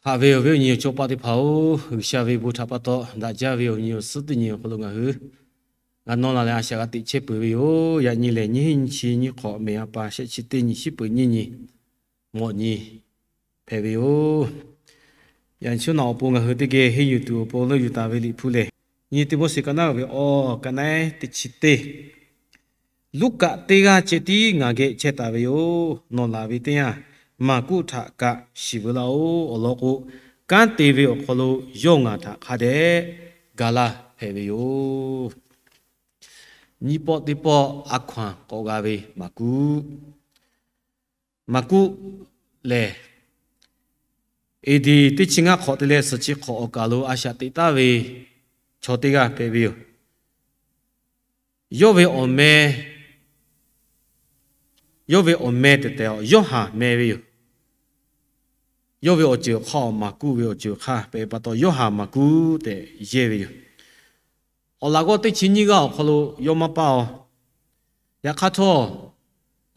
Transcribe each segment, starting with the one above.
Haꞈ ve awˬ viˉ awˬ nyi awˬ chawˇ paˆ teˇ hpaˍ-oˬ, G'uiˬsha ve bon htaꞈ pa taw daꞈ jaˇ ve awˬ nyi awˬ suhˉ teˇ nyi awˬ hk'aw lo ngaˬ hui g'a nawˇ la leh a shaꞈ g'a teꞈ chehˇ peuˬ ve yoˬ. Yaꞈ nyi lehˬ, nyiˇ hinˉ nyiˇ chi nyiˇ hk'awꞈ, mehˍ a pa shehˆ chi teˇ nyi, shiˉ peuˍ nyiˇ nyi, mawꞈ nyi hpehꞈ ve yoˬ. Yaꞈ nyi chi naꞈ awˬ pon ngaˬ hui teˇ geh henˇ yuˬ tuˬ awˬ pon leuˆ yuˬ taˍ ve Liꞈ hpu lehˬ, nyi Tiˆmoˉseˍ ka naˉ ve awˬ ka naˉ teˇ chi teˇ, Luˉkaꞈ teˇ g'aˇ ceh tiˉ ngaˬ geh chehˇ taˍ ve yoˬ. Nawˬ laˬ ve teˇ yanˇ, Maˍkuˆ htaꞈ kaꞈ shiˍ veu laˇ-oˆ. Awˬ lawn k'o, kanˉ te ve awˬ hk'aw lo yawˇ ngaˬ htaꞈ hk'a dehꞈ ga laˇ hpehꞈ ve yoˬ. Nyiˇ pawˆ teˇ pawˆ a hkaw-anˬ k'awꞈ g'a ve Maˍkuˆ. Maˍkuˆ lehˬ, A D teˇ chi ngaˇ hk'awꞈ te leh suhˍ chi hk'awꞈ awˬ kaˬ lo a shaꞈ teꞈ taˍ ve chaw teˇ g'aˇ hpehꞈ ve yoˬ. Yawˇ ve awˬ meh, yawˇ ve awˬ meh tehꞈ tehꞈ Yoˇhanˬ meh ve yoˬ. Yawˇ ve awˬ ceuˬ awˬ hk'aˇ, Maˍkuˆ ve awˬ ceuˬ awˬ hk'aˇ hpehꞈ pa taw, Yoˇhanˬ Maˍkuˆ tehꞈ yehˇ ve yoˬ. Awˬ laꞈ g'awˇ teˇ chi nyiˇ g'aˇ awˬ hk'aw lo yawˇ maˇ paˇ-oˬ. Yaꞈ hk'aˇ htawˇ,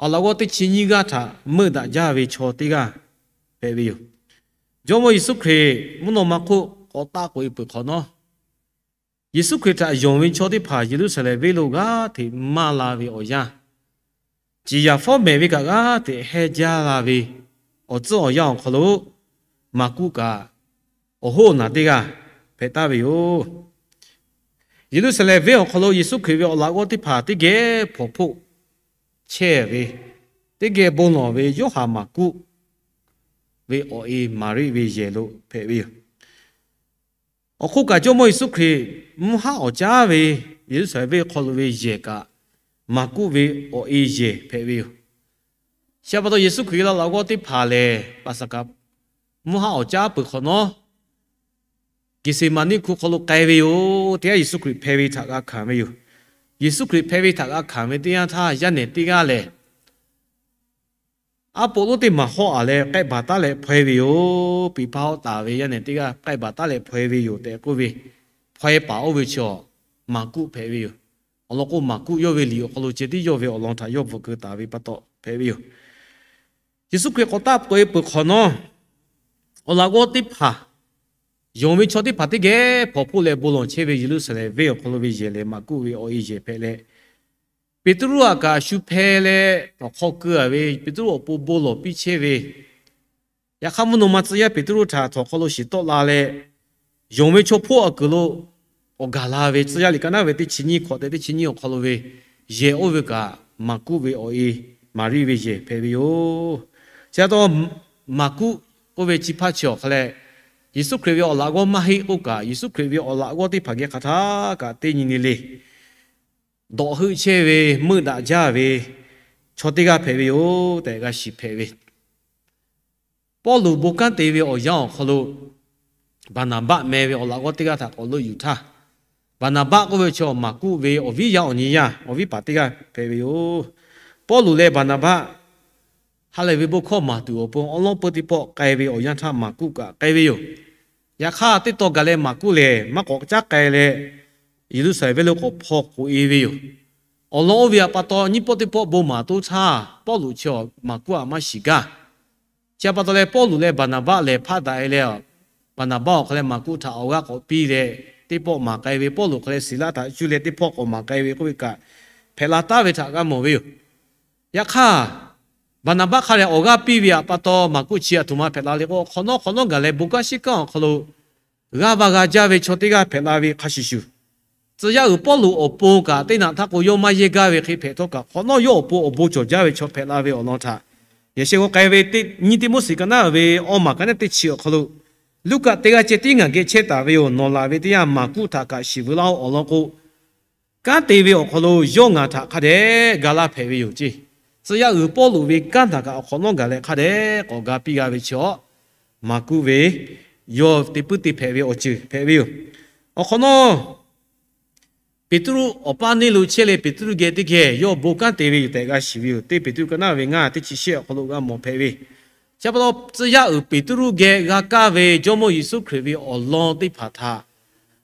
awˬ laꞈ g'awˇ teˇ chi nyiˇ g'aˇ htaꞈ meuˆ daꞈ jaˇ ve chaw teˇ g'aˇ hpehꞈ ve yoˬ. Jawˇmawˇ Yeˍsuˆ Hkriꞈ mvuhˇ naw ma hk'oˆ k'awꞈ taˆ k'oꞈ-e peuˬ hk'awꞈ nawˉ, Yeˍsuˆ Hkriꞈ htaꞈ yonˍ ve chaw teˇ hpaˍ Yeˍruˆsaˍlehnˍ venˇ lo g'aˇ hteꞈ maˇ la ve awˬ yanˇ, ciˍ yaˍ fawˉ mehˍ ve kaꞈ g'aˇ hteꞈ hehnˇ jaˇ la ve awˬ tcuhˉ awˬ yanˇ awˬ hk'aw lo, Maˍkuˆ kaꞈ awˬ hoˉ awˬ naˬ teˇ g'aˇ hpehꞈ taˍ ve yoˬ. Yeˍruˆsaˍlehnˍ venˇ awˬ hk'aw lo Yeˍsuˆ Hkriꞈ ve awˬ laꞈ g'awˇ teˇ hpaˍ teˇ geh hpawnˬ hpoˆ chehˇ ve, teˇ geh bon lawˬ ve Yoˇhanˬ Maˍkuˆ ve awˬ e Maˍriˆ ve yehˬ lo hpehꞈ ve yoˬ. Awˬ hk'oˆ kaꞈ, Jawˇmawˇ Yeˍsuˆ Hkriꞈ mvuhˇ haˉ awˬ caˉ ve Yeˍruˆsaˍlehnˍ venˇ hk'aw lo ve yehˬ kaꞈ, Maˍkuˆ ve awˬ e yehˬ hpehꞈ ve yoˬ. Chi pa taw, Yeˍsuˆ Hkriꞈ ve laꞈ g'awˇ teˇ hpaˍ lehˬ, paˍsaˍhkaˍ mvuhˇ haˉ awˬ caˉ peuˬ hk'awꞈ nawˉ, Geˍseˍmaˍniˆ hku hk'aw lo k'ai ve yoˬ. Teˇ g'aˇ Yeˍsuˆ Hkriꞈ hpeh ve htaꞈ g'a hkanˍ ve yoˬ. Yeˍsuˆ Hkriꞈ hpeh ve htaꞈ g'a hkanˍ ve teˇ yanˇ htaˇ, yaˇ nehˬ teˇ g'aˇ lehˬ, aˉ poꞈ lonˉ teˇ maˬ hawˆ-a leh k'ehˆ baˬ taˉ leh hpaw-e ve yoˬ. Peˍ hpaˇ hawˆ taˍ ve yaˇ nehˬ teˇ g'aˇ k'ehˆ baˬ taˉ leh hpaw-e ve yoˬ tehꞈ k'oˆ ve, hpaw-e paˍ oˇ ve chi Maˍkuˆ hpehꞈ ve yoˬ. Awˬ lawn k'o, Maˍkuˆ yawˇ ve liꞈ awˬ hk'aw lo ceh tiˉ yawˇ ve awˬ lawn htaꞈ yawˇ bvuhꞈ keu taˍ ve pa taw hpehꞈ ve yoˬ. Yeˍsuˆ Hkriꞈ k'awꞈ taˆ k'oꞈ-e peuˬ hk'awꞈ nawˉ, awˬ laꞈ g'awˇ teˇ hpaˍ, yonˍ ve chaw teˇ hpaˍ teˇ geh hpawnˬ hpoˆ leh bon lawˬ chehˇ ve Yeˍruˆsaˍlehnˍ venˇ awˬ hk'aw lo ve yehˬ lehˬ, Maˍkuˆ ve awˬ e yehˬ hpehꞈ leh, Peˍtruˆ aꞈ kaꞈ shu hpeh leh awˬ hk'aw keu-a ve Peˍtruˆ awˬ pon bon lawˬ piˇ chehˇ ve, yaꞈ hk'aˇ mvuhˇ naw ma tcuh yaˇ Peˍtruˆ htaꞈ htawnˍ hk'aw lo shiˍ tawˆ la leh, yonˍ ve chaw hpawˇ awˬ kuiˬ lo awˬ gaˬ la ve tcuh yaˇ liꞈ ka naˉ ve teˇ chi nyiˇ hk'awꞈ tehꞈ teˇ chi nyiˇ awˬ hk'aw lo ve yehˬ oˇ ve kaꞈ, Maˍkuˆ ve awˬ e Maˍriˆ ve yehˬ hpehꞈ ve yoˬ. Chi pa taw, Maˍkuˆ k'oˆ ve chi hpaˇ chi awˬ hk'a leh, Yeˍsuˆ Hkriꞈ ve awˬ laꞈ g'awˇ maˇ heˆ k'oˆ kaꞈ, Yeˍsuˆ Hkriꞈ ve awˬ laꞈ g'awˇ teˇ hpaˍ geh hk'aˬ htaˇ kaꞈ teˇ nyi le le dawꞈ heuˆ chehˇ ve, meuˆ daꞈ jaˇ ve chaw teˇ g'aˇ hpehꞈ ve yoˬ tehꞈ g'a shiˍ hpehꞈ ve. Pawˇluꞈ bon kanˉ te ve awˬ yanˇ awˬ hk'aw lo, Baˍnaˍbaˆ meh ve awˬ laꞈ g'awˇ teˇ g'aˇ htaꞈ k'awꞈ leuˆ yuˬ htaˇ, Baˍnaˍbaˆ k'oˆ ve chi Maˍkuˆ ve awˬ viˉ yaˇ awˬ nyi yaˇ awˬ viˉ paˍ teˇ g'aˇ hpehꞈ ve yoˬ. Pawˇluꞈ leh Baˍnaˍbaˆ ha lehˬ ve bon hkawˇ maˍ tuˬ awˬ pon awˉ lawˉ peuˇ teˇ pawˆ k'ai ve awˬ yanˇ htaˇ, Maˍkuˆ kaꞈ k'ai ve yoˬ. Yaꞈ hk'aˇ, teˇ taw gaˬ leh Maˍkuˆ lehˬ maˇ k'awꞈ caˉ k'ai leh, Yeˍruˆsaˍlehnˍ venˇ lo k'awꞈ hpaw k'oꞈ-e ve yoˬ. Awˬ lawn oˇ ve pa taw, nyiˇ pawˆ teˇ pawˆ bon maˍ toˇ htaˇ, Pawˇluꞈ chi Maˍkuˆ aꞈ maˇ shiˍ gaˇ. Chi pa taw leh, Pawˇluꞈ leh Baˍnaˍbaˆ lehˬ hpaˆ daꞈ-e leh, Baˍnaˍbaˆ awˬ hk'a leh Maˍkuˆ htaꞈ awˬ g'aˇ k'awꞈ piˇ leh, teˇ pawˆ maˍ k'ai ve, Pawˇluꞈ hk'a leh Siˍlaˆ htaꞈ cuˇ leh teˇ pawˆ k'awꞈ maˍ k'ai ve k'oˆ ve kaꞈ, hpehꞈ la taˍ ve htaꞈ g'a mawˬ ve yoˬ. Yaꞈ hk'aˇ, Baˍnaˍbaˆ hk'a leh awˬ g'aˇ piˇ ve pa taw, Maˍkuˆ chi aˬ htoꞈ ma hpehꞈ la le k'o, hk'awꞈ nawˉ hk'awꞈ nawˉ gaˬ leh bon kanˉ shiˉ kanˉ awˬ hk'aw lo g'aˇ va g'a jaˇ ve chaw teˇ g'aˇ hpehꞈ la ve hk'a shuˍ shuˍ, tcuh yaˇ uiˍ Pawˇluꞈ awˬ pon kaꞈ teˇ naꞈ htaˇ k'o yawˇ maˇ yehˇ gaˇ ve hk'e hpehꞈ htawˇ kaꞈ, hk'awꞈ nawˉ yawˇ awˬ pon awˬ bon cawˬ jaˇ ve chaw hpehꞈ la ve awˬ lawn htaꞈ, yaꞈ sheh g'aw k'ai ve nyiˇ Tiˆmoˉseˍ ka naˉ ve awˬ maˬ ka naˉ teˇ chi awˬ hk'aw lo, Luˉkaꞈ teˇ g'aˇ ceh tiˉ ngaˬ geh chehˇ taˍ ve yoˬ. Nawˬ laˬ ve teˇ yanˇ, Maˍkuˆ htaꞈ kaꞈ shiˍ veu laˇ-oˆ. Awˬ lawn k'o, kanˉ te ve awˬ hk'aw lo yawˇ ngaˬ htaꞈ hk'a dehꞈ ga laˇ hpehꞈ ve yoˬ ceˇ. Tcuh yaˇ uiˍ Pawˇluꞈ ve kanˉ htaꞈ kaꞈ awˬ hk'awꞈ nawˉ gaˬ leh hk'a dehꞈ k'awꞈ ga piˇ g'a ve chi awˬ, Maˍkuˆ ve yawˇ te puiˉ te hpehꞈ ve awˬ ceuˬ hpehꞈ ve yoˬ. Awˬ hk'awꞈ nawˉ, Peˍtruˆ awˬ paˇ neˇ lo chehˇ leh Peˍtruˆ geh teˇ geh yawˇ bon kanˉ te ve yoˬ tehꞈ g'a shiˍ ve yoˬ. Teˇ Peˍtruˆ ka naˉ ve ngaˇ teˇ chi shehˆ awˬ hk'aw lo g'a mawˬ hpehꞈ ve. Chi pa taw, tcuh yaˇ uiˍ Peˍtruˆ geh g'a kaˇ ve Jawˇmawˇ Yeˍsuˆ Hkriꞈ ve awˬ lawn teˇ hpaˍ htaꞈ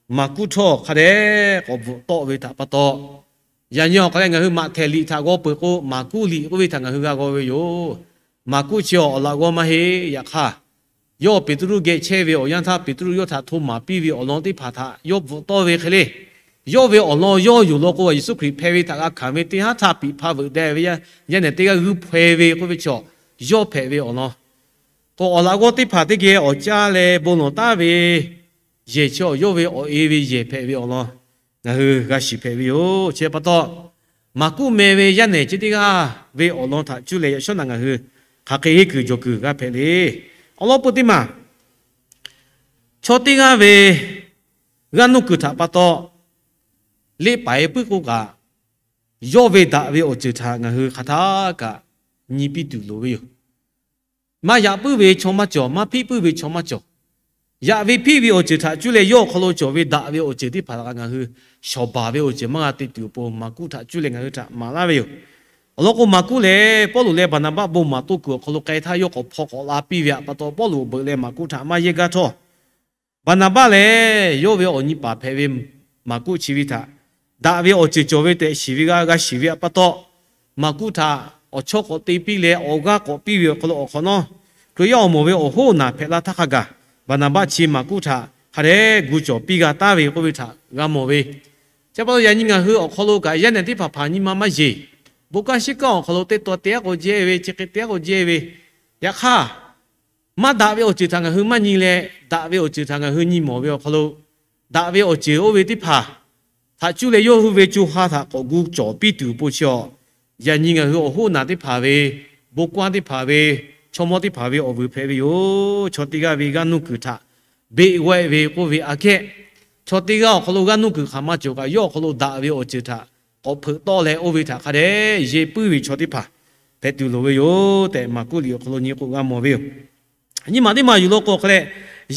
Maˍkuˆ htawˇ hk'a dehꞈ k'awꞈ bvuhꞈ tawˆ ve htaꞈ pa taw, yaꞈ nyi awˬ hk'a leh ngaˬ hui Maꞈhtehˍ liꞈ htaꞈ g'aw peuˬ k'o, Maˍkuˆ liꞈ k'oˆ ve htaꞈ ngaˬ hui g'a g'aw ve yoˬ. Maˍkuˆ chi awˬ laꞈ g'awˇ maˇ heˆ. Yaꞈ hk'aˇ, yawˇ Peˍtruˆ geh chehˇ ve awˬ yanˇ htaˇ, Peˍtruˆ yawˇ htaꞈ hto maˍ piˇ ve awˬ lawn teˇ hpaˍ htaꞈ yawˇ bvuhꞈ tawˆ ve hk'e le. Yawˇ ve awˬ lawn yawˇ yoˬ law k'o, Yeˍsuˆ Hkriꞈ hpehꞈ ve htaꞈ g'a hkanˍ ve teˇ haˉ htaˇ piꞈ hpa veuꞈ deh ve yaˇ nehˬ teˇ g'aˇ g'uiˇ hpaw e ve k'oˆ ve chaw, yawˇ hpehꞈ ve awˬ lawn k'o, awˬ laꞈ g'awˇ teˇ hpaˍ teˇ geh awˬ caˇ leh bon lawˬ taˉ ve yehˬ chi awˬ yawˇ ve awˬ e ve yehˬ hpehꞈ ve awˬ lawn ngaˬ hui g'a shiˍ hpehꞈ ve yoˬ. Chi pa taw, Maˍkuˆ meh ve yaˇ nehˬ chi teˇ g'aˇ ve awˬ lawn htaꞈ cuˇ leh yaꞈ shawˉ naꞈ ngaˬ hui hk'aˬ hk'e henˇ kuiˬ jawˬ kuiˬ g'a hpehꞈ le. Awˬ lawn peu teˇ maˬ, chaw teˇ g'aˇ ve g'aˇ nuˇ kuiˬ htaꞈ pa taw leˆ paiˍ puiˉ k'oˆ kaꞈ, yawˇ ve daꞈ ve awˬ ceuˬ htaꞈ ngaˬ hui hk'aˬ htaˇ kaꞈ nyi piˇ tuˬ loˍ ve yoˬ. Maˇ yaꞈ puiˉ ve chaw maˇ cawˬ, maˇ hpiˆ puiˉ ve chaw maˇ cawˬ. Yaꞈ ve hpiˆ ve awˬ ceuˬ htaꞈ cuˇ leh yawˇ awˬ hk'aw lo cawˬ ve daꞈ ve awˬ ceuˬ teˇ hpaˍ htaꞈ ngaˬ hui shawˍ baˬ ve awˬ ceuˬ maˇ g'a te tuˬ awˬ pon, Maˍkuˆ htaꞈ cuˇ leh ngaˬ hui htaꞈ maˍ laˇ ve yoˬ. Awˬ lawn k'o, Maˍkuˆ lehˬ Pawˇluꞈ leh Baˍnaˍbaˆ bon maˍ toˇ kuiˬ awˬ hk'aw lo k'ai htaˇ yawˇ k'awꞈ hpaw k'awꞈ la piˇ ve htaꞈ pa taw, Pawˇluꞈ awˬ beuꞈ leh Maˍkuˆ htaꞈ maˇ yehˇ gaˇ htawˇ, Baˍnaˍbaˆ lehˬ yawˇ ve awˬ nyi paˍ hpehꞈ ve Maˍkuˆ chi ve htaꞈ daꞈ ve awˬ ceuˬ cawˬ ve tehꞈ shiˍ ve g'a, g'a shiˍ ve htaꞈ pa taw, Maˍkuˆ htaꞈ awˬ chawˇ k'awꞈ te piˇ leh awˬ g'aˇ k'awꞈ piˇ ve awˬ hk'aw lo awˬ hk'awꞈ nawˉ, Hkriꞈ yaˇ awˬ moˍ ve awˬ hoˉ awˬ naˬ hpehꞈ la htaˇ hk'a gaˬ, Baˍnaˍbaˆ chi Maˍkuˆ htaꞈ hk'a dehꞈ gu cawˬ piˇ g'a taˍ ve k'oˆ ve htaꞈ g'a mawˬ ve. Chi pa taw yaꞈ nyi ngaˬ hui awˬ hk'aw lo kaꞈ yaˇ nehˬ teˇ hpaˍ hpaˍ nyi ma maˇ yeˬ. Bon kanˉ shiˉ kanˉ awˬ hk'aw lo teˇ taw te aˉ k'o jehˇ ve, chi hk'e te aˉ k'o jehˇ ve, yaꞈ hk'aˇ maˇ daꞈ ve awˬ ceuˬ htaꞈ ngaˬ hui maˇ nyi leh, daꞈ ve awˬ ceuˬ htaꞈ ngaˬ hui nyi mawˬ ve awˬ hk'aw lo, daꞈ ve awˬ ceuˬ oˇ ve teˇ hpaˍ htaꞈ cuˇ leh yawˇ hui ve co ha htaꞈ k'awꞈ gu cawˬ piˇ tuˬ awˬ pon chi awˬ, yaꞈ nyi ngaˬ hui awˬ hoˉ naˬ teˇ hpaˍ ve, bon kanˉ teˇ hpaˍ ve, chaw mawˇ teˇ hpaˍ ve awˬ vuiˬ hpehꞈ ve yoˬ. Chaw teˇ g'aˇ ve g'aˇ nuˇ kuiˬ htaꞈ beˆ g'awehˆ ve k'oˆ ve aꞈ kehˉ, chaw teˇ g'aˇ awˬ hk'aw lo g'aˇ nuˇ kuiˬ hk'aˬ maˇ cawˬ kaꞈ, yawˇ awˬ hk'aw lo daꞈ ve awˬ ceuˬ htaꞈ k'awꞈ hpeuꞈ tawˆ leh oˇ ve htaꞈ hk'a dehꞈ yeˬ puiˉ ve chaw teˇ hpaˍ hpehꞈ tuˬ loˍ ve yoˬ tehꞈ, Maˍkuˆ liꞈ awˬ hk'aw lo nyi k'o g'a mawˬ ve yoˬ. Nyi maˬ teˇ maˬ yuˬ law k'o hk'a leh,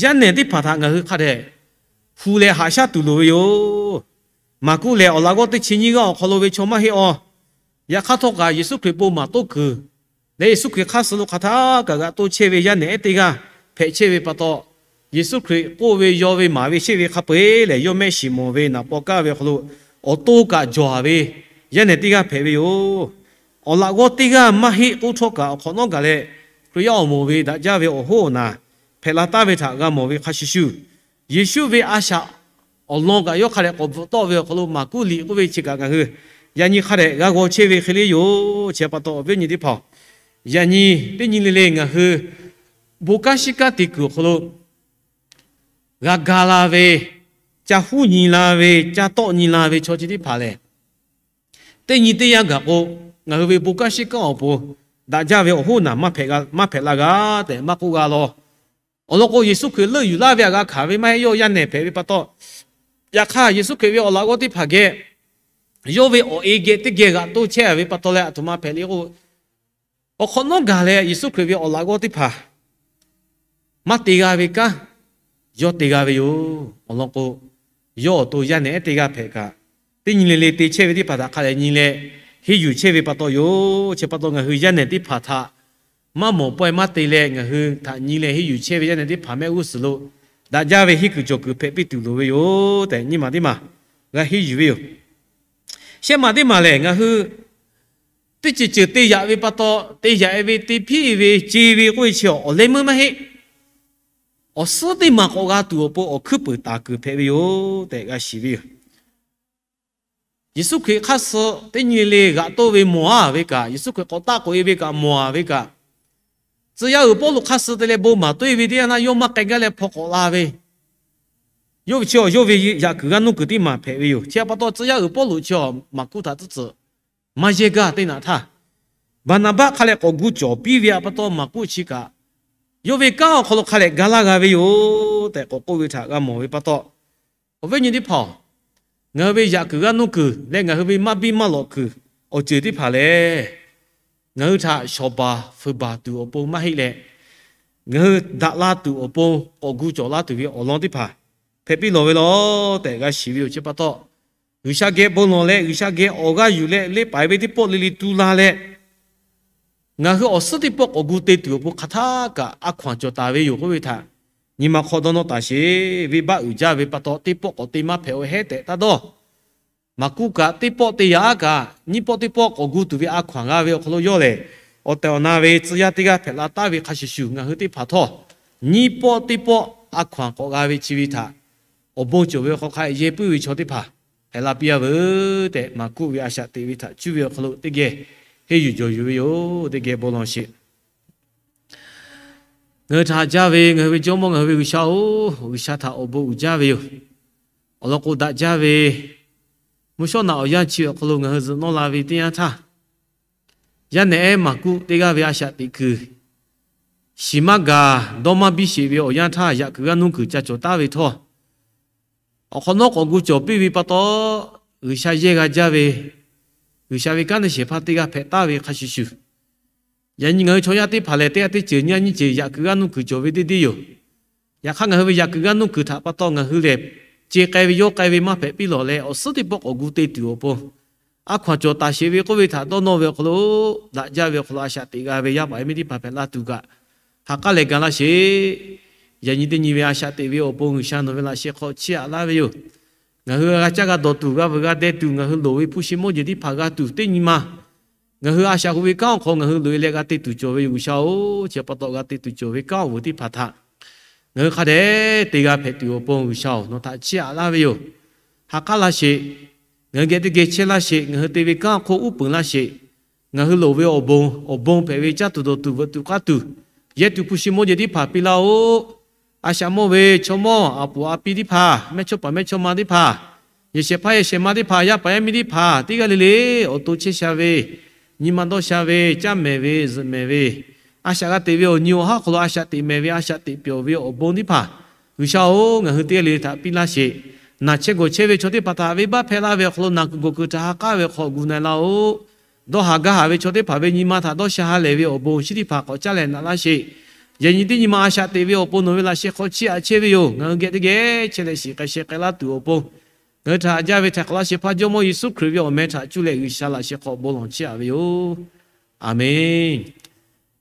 yaˇ nehˬ teˇ hpaˍ htaꞈ ngaˬ hui hk'a dehꞈ hu leh haꞈ shaˉ tuˬ loˍ ve yoˬ. Maˍkuˆ lehˬ awˬ laꞈ g'awˇ teˇ chi nyiˇ g'aˇ awˬ hk'aw lo ve chaw maˇ heˆ awˬ. Yaꞈ hk'aˇ htawˇ kaꞈ Yeˍsuˆ Hkriꞈ bon maˍ toˇ kuiˬ leh Yeˍsuˆ Hkriꞈ hk'aˇ suh lo hk'aˬ htaˇ kaꞈ g'aꞈ toˇ chehˇ ve yaˇ nehˬ ehˉ teˇ g'aˇ hpehꞈ chehˇ ve pa taw, Yeˍsuˆ Hkriꞈ k'oˆ ve, yaw ve, maˍ ve, sheˆ ve hk'a peu-eˬ lehˬ yawˇ mehˆ shiˍ mawˬ ve naˍ paw kaˇ ve awˬ hk'aw lo awˬ to kaꞈ jawˬ ve yaˇ nehˬ teˇ g'aˇ hpehꞈ ve yoˬ. Awˬ laꞈ g'awˇ teˇ g'aˇ maˇ heˆ k'oˆ htawˇ kaꞈ, awˬ hk'awꞈ nawˉ gaˬ leh Hkriꞈ yaˇ awˬ moˍ ve daꞈ jaˇ ve awˬ hoˉ awˬ naˬ hpehꞈ la taˍ ve htaꞈ g'a mawˬ ve hk'a shuˍ shuˍ, Yeˍsuˆ ve a shaꞈ awˬ lawn kaꞈ yawˇ hk'a dehꞈ k'awꞈ bvuhꞈ tawˆ ve awˬ hk'aw lo Maˍkuˆ liꞈ k'oˆ ve chi kaꞈ ngaˬ hui yaꞈ nyi hk'a dehꞈ g'a g'aw chehˇ ve hk'e le yoˬ. Chi pa taw awˬ viˉ awˬ nyi teˇ hpaˍ-oˬ, yaꞈ nyi teˇ nyi le le ngaˬ hui bon kanˉ shiˉ kanˉ te kuiˬ awˬ hk'aw lo g'a ga la ve, ca huˉ nyi la ve, ca tawˆ nyi la ve chaw chi teˇ hpaˍ lehˬ, teˇ nyi teˇ yanˇ gaˬ k'o, ngaˬ hui ve bon kanˉ shiˉ kanˉ awˬ pon daꞈ jaˇ ve awˬ hoˉ naˬ maˇ hpehꞈ la g'a tehꞈ maˇ k'oˆ g'a law. Awˬ lawn k'o, Yeˍsuˆ Hkriꞈ leuˆ yuˬ laˇ ve htaꞈ g'a hkanˍ ve maˇ heˆ, yawˇ yaˇ nehˬ hpehꞈ ve pa taw. Yaꞈ hk'aˇ Yeˍsuˆ Hkriꞈ ve awˬ laꞈ g'awˇ teˇ hpaˍ geh yawˇ ve awˬ e geh teˇ geh g'aꞈ toˇ chehˇ ve pa taw leh, aˬ htoꞈ ma hpehꞈ le k'o, awˬ hk'awꞈ nawˉ gaˬ leh Yeˍsuˆ Hkriꞈ ve awˬ laꞈ g'awˇ teˇ hpaˍ maˇ te g'a ve kanˉ yawˇ te g'a ve yoˬ. Awˬ lawn k'o, yawˇ awˬ to yaˇ nehˬ ehˉ teˇ g'aˇ hpehꞈ kaꞈ, teˇ nyi le le te chehˇ ve teˇ hpaˍ htaꞈ hk'a dehꞈ nyi leh henˇ yuˬ chehˇ ve pa taw yoˬ. Chi pa taw ngaˬ hui yaˇ nehˬ teˇ hpaˍ htaꞈ maˇ mawˬ pawehˇ maˇ te leh, ngaˬ hui htaꞈ nyi leh henˇ yuˬ chehˇ ve yaˇ nehˬ teˇ hpaˍ mehˆ g'uˇ suhˍ lo daꞈ jaˇ ve henˇ kuiˬ cawˬ kuiˬ hpehꞈ piˇ tuˬ loˍ ve yoˬ tehꞈ nyiˇ maˬ teˇ maˬ g'a henˇ yuˬ ve yoˬ. Shehˆ maˬ teˇ maˬ lehˬ, ngaˬ hui teˇ ceuˬ ceuˬ te yaꞈ ve pa taw, te yaꞈ ve, te hpiˇ ve, ce ve k'oˆ ve chi awˬ leh meuˇ maˇ heˆ. Awˬ suhˉ teˇ maˬ k'awꞈ g'a tuˬ awˬ pon awˬ hkuiˉ peunˍ taˍ kuiˬ hpehꞈ ve yoˬ tehꞈ g'a shiˍ ve yoˬ. Yeˍsuˆ Hkriꞈ hk'aˇ suh teˇ nyi le g'aꞈ toˇ ve mawˬ a ve kaꞈ, Yeˍsuˆ Hkriꞈ k'awꞈ taˆ k'oꞈ e ve kaꞈ mawˬ a ve kaꞈ, tcuh yaˇ uiˍ Pawˇluꞈ hk'aˇ suh te leh bon maˍ toˇ ve teˇ yanˇ naˇ yawˇ maˇ k'ai gaˇ leh hpaw k'awꞈ la ve, yawˇ ve chi awˬ yawˇ ve yaꞈ kuiˬ g'aˇ nuˇ kuiˬ teˇ maˬ hpehꞈ ve yoˬ. Chi pa taw tcuh yaˇ uiˍ Pawˇluꞈ chi awˬ Maˍkuˆ htaꞈ tcuhˉ tcuhꞈ maˇ yehˇ gaˇ teˇ naꞈ htaˇ, Baˍnaˍbaˆ hk'a leh k'awꞈ gu cawˬ piˇ ve htaꞈ pa taw, Maˍkuˆ chi kaꞈ yawˇ ve kanˉ awˬ hk'aw lo hk'a leh ga laˇ g'a ve yoˬ tehꞈ k'awꞈ k'oˆ ve htaꞈ g'a mawˬ ve pa taw, awˬ viˉ awˬ nyi teˇ hpaˍ-oˬ, ngaˬ hui ve yaꞈ kuiˬ g'aˇ nuˇ kuiˬ leh ngaˬ hui ve maˇ biˇ maˇ lawꞈ kuiˬ awˬ ceuˬ teˇ hpaˍ lehˬ, ngaˬ hui htaꞈ shawˍ baˬ fuiˍ baˬ tuˬ awˬ pon maˇ heˆ leh, ngaˬ hui daꞈ la tuˬ awˬ pon k'awꞈ gu cawˬ laˇ tuˬ ve awˬ lawn teˇ hpaˍ hpehꞈ piˇ lawˬ ve law tehꞈ g'a shiˍ ve yoˬ. Chi pa taw, G'uiˬsha geh bon lawˬ leh G'uiˬsha geh awˬ g'aˇ yuˬ leh leˇ paiˍ ve teˇ pawˆ le le tu la leh, ngaˬ hui awˬ suhˉ teˇ pawˆ k'awꞈ gu te tuˬ awˬ pon hk'aˬ htaˇ kaꞈ a hkaw-anˬ cawˬ taˍ ve yoˬ k'oˆ ve htaꞈ nyi ma hk'aw dawˇ nawˇ taˍ sheˍ. Venˇbaˆ uiˍ jaˇ ve pa taw, teˇ pawˆ k'awꞈ te maˇ hpehꞈ-o hehˉ tehꞈ taˇ dawˇ. Maˍkuˆ kaꞈ teˇ pawˆ te yaꞈ aˉ kaꞈ, nyiˇ pawˆ teˇ pawˆ k'awꞈ gu tuˬ ve a hkaw-anˬ g'a ve awˬ hk'aw lo yawˇ lehˬ, awˬ tehˬ awˬ na ve tcuh yaˇ teˇ g'aˇ hpehꞈ la taˍ ve hk'a shuˍ shuˍ, ngaˬ hui teˇ hpaˍ htawˇ nyiˇ pawˆ teˇ pawˆ a hkaw-anˬ k'awꞈ g'a ve chi ve htaꞈ awˬ bon cawˬ ve awˬ hk'aw hk'a yehˇ puiˉ ve chaw teˇ hpaˍ hpehꞈ la piˇ-a veuˬ tehꞈ, Maˍkuˆ ve a shaꞈ teꞈ ve htaꞈ cuˇ ve awˬ hk'aw lo teˇ geh henˇ yuˬ jawˬ yuˬ ve yoˬ. Teˇ geh bon lawˬ sheˍ. Ngaˬ hui htaꞈ haꞈ jaˇ ve ngaˬ hui ve Jawˇmawˇ, ngaˬ hui ve G'uiˬsha-oˬ, G'uiˬsha htaꞈ awˬ bon uiˍ jaˇ ve yoˬ. Awˬ lawn k'o, daꞈ jaˇ ve mvuhˇ shawˉ naꞈ awˬ yanˇ chi awˬ hk'aw lo ngaˬ hui zuhꞈ nawˇ la ve teˇ yanˇ htaˇ, yaˇ nehˬ ehˉ Maˍkuˆ teˇ g'aˇ ve a shaꞈ teꞈ kuiˬ, shiˍ maˇ gaˬ, dawˇ maˇ biˇ sheˍ ve awˬ yanˇ htaˇ, yaꞈ kuiˬ g'aˇ nuˇ kuiˬ ca cawˬ taˉ ve htawˇ, awˬ hk'awꞈ nawˉ k'awꞈ gu cawˬ piˇ ve pa taw, G'uiˬsha yehˇ g'a jaˇ ve, G'uiˬsha ve kanˉ te shehˍ hpaˇ teˇ g'aˇ hpehꞈ taˍ ve hk'a shuˍ shuˍ, yaꞈ nyi ngaˬ hui chaw yaˇ teˇ hpaˍ lehˬ, teˇ g'aˇ teˇ ceuˬ nyiˇ g'aˇ nyiˇ ceuˬ yaꞈ kuiˬ g'aˇ nuˇ kuiˬ cawˬ ve teˇ deˇ yoˬ. Yaꞈ hk'aˇ, ngaˬ hui ve yaꞈ kuiˬ g'aˇ nuˇ kuiˬ htaꞈ pa taw ngaˬ hui lehˬ, ce k'ai ve yawˇ k'ai ve maˇ hpehꞈ piˇ lawˬ leh, awˬ suhˉ teˇ pawˆ k'awꞈ gu te tuˬ awˬ pon, a hkaw-anˬ cawˬ taˍ sheˍ ve k'oˆ ve htaꞈ dawˇ nawˇ ve awˬ hk'aw lo, daꞈ jaˇ ve awˬ hk'aw lo a shaꞈ teꞈ g'a ve yaˇ paˍ yaˇ miˇ teˇ hpaˍ hpehꞈ la tuˬ kaꞈ, ha k'aˉ leh ga laˇ sheˍ. Yaꞈ nyi teˇ nyi ve a shaꞈ teꞈ ve awˬ pon G'uiˬsha nawˬ ve laꞈ sheh hk'aw chiˇ aꞈ laˇ ve yoˬ. Ngaˬ hui g'a caˇ g'a dawˬ tuˬ, g'a veuꞈ g'a deh tuˬ, ngaˬ hui loˍ ve hpu shi mawˇ jeˬ teˇ hpaˍ g'a tuˬ teˇ nyi ma, ngaˬ hui a shaꞈ hu ve kanˉ awˬ hk'aw ngaˬ hui loꞈ-e leh g'a te tuˬ cawˬ ve yoˬ. G'uiˬsha-oˬ, chi pa taw g'a te tuˬ cawˬ ve kanˉ awˬ vuiˬ teˇ hpaˍ htaꞈ ngaˬ hui hk'a dehꞈ te g'a hpehꞈ tuˬ awˬ pon G'uiˬsha-oˬ, nawˬ htaꞈ chiˇ aꞈ laˇ ve yoˬ. Ha k'aˉ laˇ sheˍ. Ngaˬ hui geh teˇ geh chehˇ laˇ sheˍ. Ngaˬ hui te ve kanˉ awˬ hk'oˆ uˉ peunˍ laˇ sheˍ. Ngaˬ hui loˍ ve awˬ bon, awˬ bon hpehꞈ ve caˇ tuˬ dawˬ tuˬ veuꞈ tuˬ k'aˇ tuˬ, yehˇ tuˬ hpu shi mawˇ jeˬ teˇ hpaˍ piˇ laˇ-oˆ. A shaꞈ mawˇ ve chaw mawˇ a puˍ a pi teˇ hpaˍ, mehˇchawˇpaˍ mehˇchawˇma teˇ hpaˍ, yehˬ shehˍ hpaˇ yehˬ shehˍ ma teˇ hpaˍ, yaˇ paˍ yaˇ miˇ teˇ hpaˍ teˇ g'aˇ le le awˬ to chehˇ sha ve, nyi ma dawˇ sha ve, caˇ mehˍ ve, zuhꞈ mehˍ ve, a shaꞈ g'a teꞈ ve awˬ nyi awˬ haˉ hk'aw lo a shaꞈ teꞈ mehˍ ve, a shaꞈ teꞈ pyawˬ ve awˬ bon teˇ hpaˍ, G'uiˬsha-oˬ, ngaˬ hui teˇ g'aˇ le le htaꞈ piˇ laˇ sheˍ. Naˬ chehˇ gawˬ chehˇ ve chaw teˇ hpaˍ htaꞈ venˇbaˆ hpehˇ laˇ ve awˬ hk'aw lo naˬ kuiˬ gawˬ kuiˬ htaꞈ ha k'aˉ ve hk'aw gu na-e laˇ-oˆ. Dawˇ haˍ gaˇ haˍ ve chaw teˇ hpaˍ ve nyi ma htaꞈ dawˇ sha ha lehˬ ve awˬ bon chi teˇ hpaˍ k'awꞈ caˇ leh naꞈ laˇ sheˍ. Yaꞈ nyi teˇ nyi ma a shaꞈ teꞈ ve awˬ pon nawˬ ve laꞈ sheh hk'aw chiˇ aꞈ chehˇ ve yoˬ. Ngaˬ hui geh teˇ geh chehˇ leh shiˍ k'ai sheh k'ai laˇ tuˬ awˬ pon, ngaˬ hui htaꞈ haꞈ jaˇ ve htaiˍ hk'awꞈ laˇ shehˍ hpaˇ Jawˇmawˇ Yeˍsuˆ Hkriꞈ ve awˬ meh htaꞈ cuˇ leh G'uiˬsha laꞈ sheh hk'aw bon lawˬ chiˇ aꞈ ve yoˬ. Aˬmenˍ.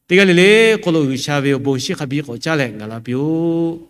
Teˇ g'aˇ le le hk'aw lo G'uiˬsha ve awˬ bon shiˉ hk'a biˇ k'awꞈ caˇ leh ngaˬ la piˇ-oˆ.